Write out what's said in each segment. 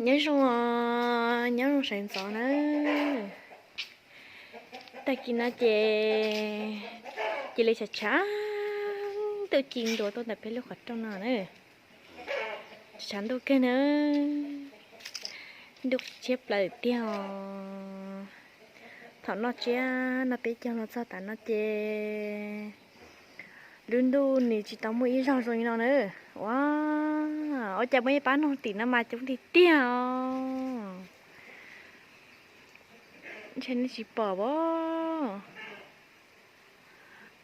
Nyob zoo, nyob zoo sawv ntxov na. Tag kis no ces cia li tshav tshav ntuj ci ntua tuaj ntawm peb lub qhov rooj no na. Tshav ntuj kawg na, ntuj tshiab plaws tiag os. Thaum noj tsiab no peb caug los txog tam no ces lub ntuj nws tsis tau muaj ib zaug zoo li no na. Ua, ua cas muaj ib pab noog tim no mas coob tiag tiag os. Ntshe nej tsis pom os.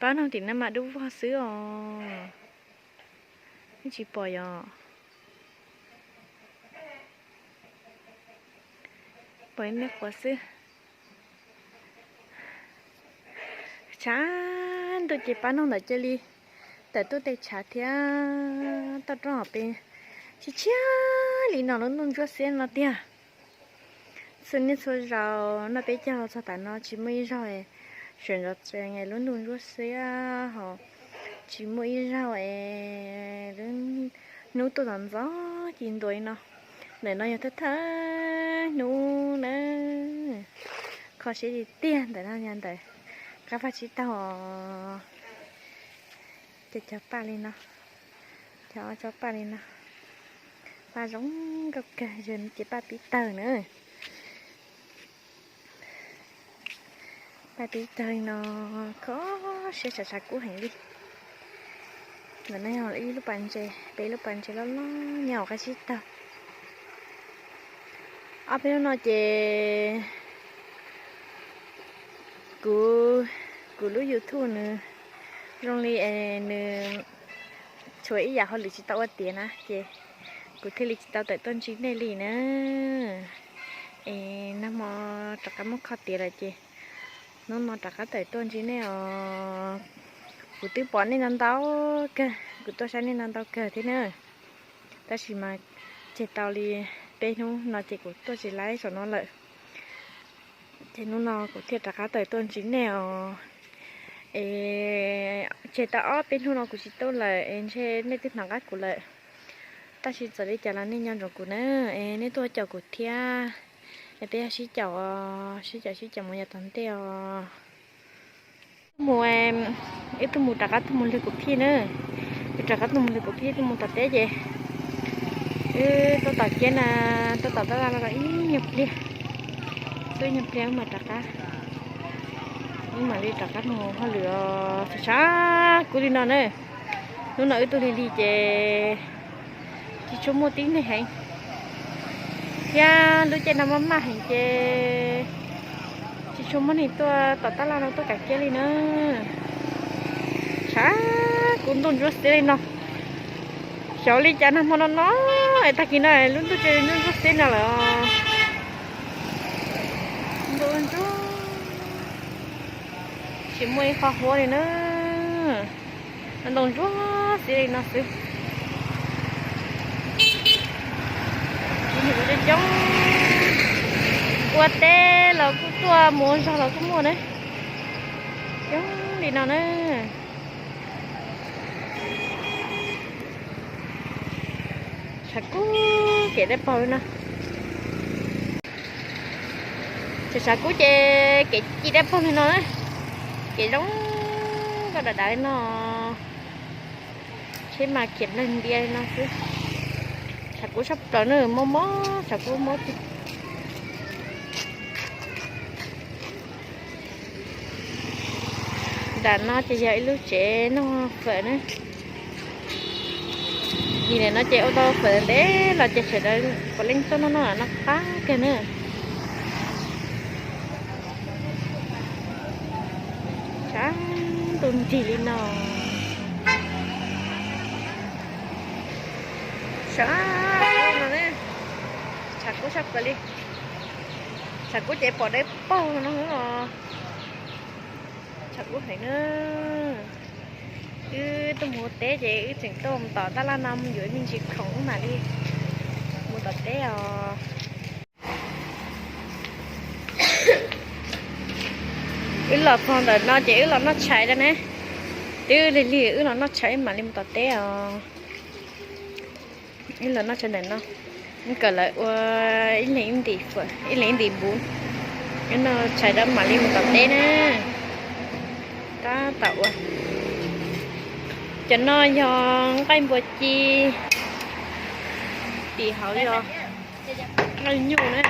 Pab noog tim no mas dub vog xwb os. Nej tsis pom yom? Pom ib me quav xwb. Tshav ntuj ces pab noog ntawd cia li tawm tuaj tej tshav thiab toj roob hauv pes tshiab tshiab li no, lub ntuj ntsuab xiab no tiag. Txhua niaj txhua zaus noj peb caug los txog tam no tsis muaj ib zaug sawv ntxov tsees lub ntuj ntsuab xiab hos, tsis muaj ib zaug es lub hnub tuaj ntxov ntxov ci ntua li no. Ntawm no yog thawj thawj hnub na, kho siab tiag tiag. Ntawm no yog ntawm qab vaj tsib taug, cov cov paj li no, cov ob tsob paj li no, paj zoo nkauj kawg, yog ces paj pib tawg na. Paj pib tawg li no, kho siab, tshav tshav kub heev li. Ntawm no yog ib lub pas ntses, peb lub pas ntses loj loj nyob hauv qab tsib taug. Ob peb hnub no ces kuv, kuv lub YouTube nws zoo li es nws tshuav ib yam hauj lwm tsis tau ua tiav na ces kuv thiaj li tsis tau tawm tuaj ntsib nej li na. Es nag hmo rov qab muab kho tiav lawm ces hnub no rov qab tawm tuaj ntsib nej os. Kuv twb pom nej ntau ntau kawg, kuv tuaj saib nej ntau ntau kawg thiab na. Tab sis mas tseg tau li peb hnub no ces kuv tuaj tsis laib saum no lawm. Ces hnub no kuv thiaj rov qab tawm tuaj ntsib nej os. Es tseg tau ob peb hnub no kuv tsis tuaj lawm es ntshe nej twb hnov qab kuv lawm. Tab sis txawm li cas los nej nco ntsoov kuv na, es nej tuaj caum kuv thiab. Es peb yog sib caum, sib caum sib caum mus yav tom ntej os. Mus, wb tuaj mus rov qab tuaj mus lwg kuv phij na. Wb rov qab tuaj mus lwg kuv phij, tuaj mus tom teb ces wb tuaj tom kiab na, tuaj tom tab laj no ib nyuag pliag xwb, ib nyuag pliag wb mam rov qab, wb mam li rov qab mus hauj lwm os. Tshav tshav kub li no na, hnub no wb tuaj lig lig ces tsis tshua muaj tib neeg heev, thiab lub caij no maj maj heev ces tsis tshua muaj neeg tuaj tom tab laj no tuaj kav kiab li na. Tshav kub ntuj ntsuab xiab li no. Xyov li cas nag hmo no no es tag kis no lub ntuj tseem ntuj ntsuab xiab no lawm. Ntuj ntsuab, tsis muaj ib qho huab li na. Ntoo ntsuab xiab li no xwb. Coob coob, ua teb los kuj tuaj, mus ua zog los kuj muaj na. Coob li no na. Tshav kub kev dawb paug li no. Tshav tshav kub ces kev ci dawb paug li no na. Kev zoo nkauj dav dav li no. Tsheb mas khiav nplaig ntia li no xwb. Tshav kub tshaj plaws na, mob mob, tshav kub mob tiag. Nram no ces yog ib lub tsev noj fawm na. Nim no ces ua tau fawm ntev los ces sawv daws puav leej tuaj noj noj noj qab kawg na. Tshav ntuj nrig li no. Tshav kub no, tshav kub tshaj plaws li. Tshav kub ces pom dawb paug no os. Tshav kub heev na. Wb tuaj mus ua teb ces wb tseem tuaj mus tom tab laj no mus yuav me ntsis khoom wb mam li mus tom teb os. Wb los txog ntawm no ces wb los noj tshais lawm ne. Twb lig lig wb los noj tshais wb mam li mus tom teb os. Ib los noj tshais ntawm no, wb kawm lawv ua ib leeg ib ntim fawm, ib leeg ib ntim npuv. Wb noj tshais rau mam li mus tom teb na. Tab tom ua, cov no yog nqaij npua ci, tim hauv yog nqaij nyuj na.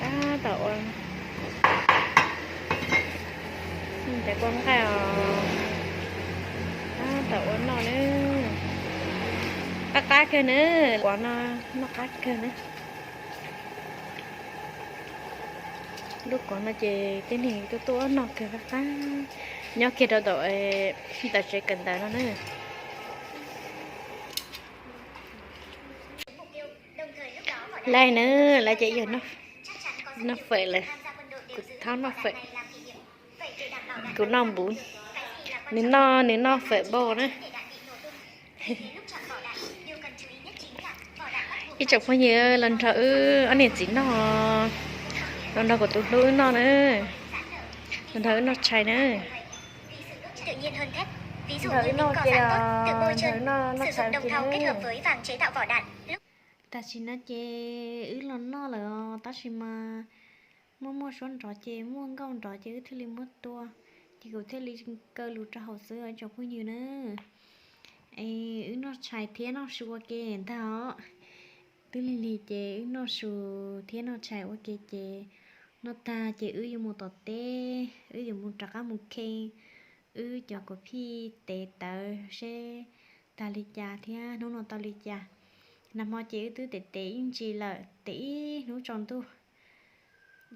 Tab tom ua, cov kua nqaij os, tab tom ua noj na. Qab qab kawg na, quav no noj qab kawg na. Lub quav no ces tej neeg tuaj tuaj noj kawg qab qab, nyob kiag rau tom, tom tsev kawm ntawv no na. Lawv na, lawv ces yog noj fawm lawm, kuv thaub noj fawm, kuv noj npuv, nws noj, nws noj fawm npaum na. Ib tsoom phooj ywg los nrog wb ob niam txiv noj, los nrog kuv tus hlub wb noj na, los nrog wb noj tshais na. Nrog wb noj ces, nrog wb noj, noj tshais ces na. Tam sim no ces wb los noj lawm os, tab sis mas muaj muaj suab nrov ces, muaj nkauj nrov ces wb thiaj li muab tua, ces kuv thiaj li kaw lus rau hauv xwb os tsoom phooj ywg na. Es wb noj tshais thiab noj su ua ke ntag os. Twb lig lig ces wb noj su thiab noj tshais ua ke ces noj tag ces wb yuav mus tom teb, wb yuav mus rov qab mus khee wb cov kuv phij tes tawv seb tag li cas thiab hnub no tau li cas. Nag hmo ces wb twb tes tes ib ntsis lawm, tes ib hnub tsaus ntuj,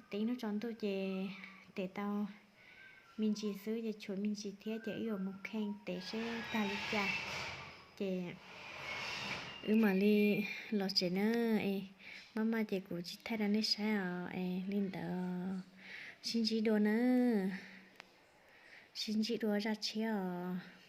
tes ib hnub tsaus ntuj ces tes tau me ntsis xwb ces tshuav me ntsis thiab ces wb yuav mus khee tes seb tag li cas ces wb mam li los tsev na. Es maj maj ces kuv tsis thaij rau nej saib os, es li ntawd sib ntsib dua na, sib ntsib dua zaj tshiab os.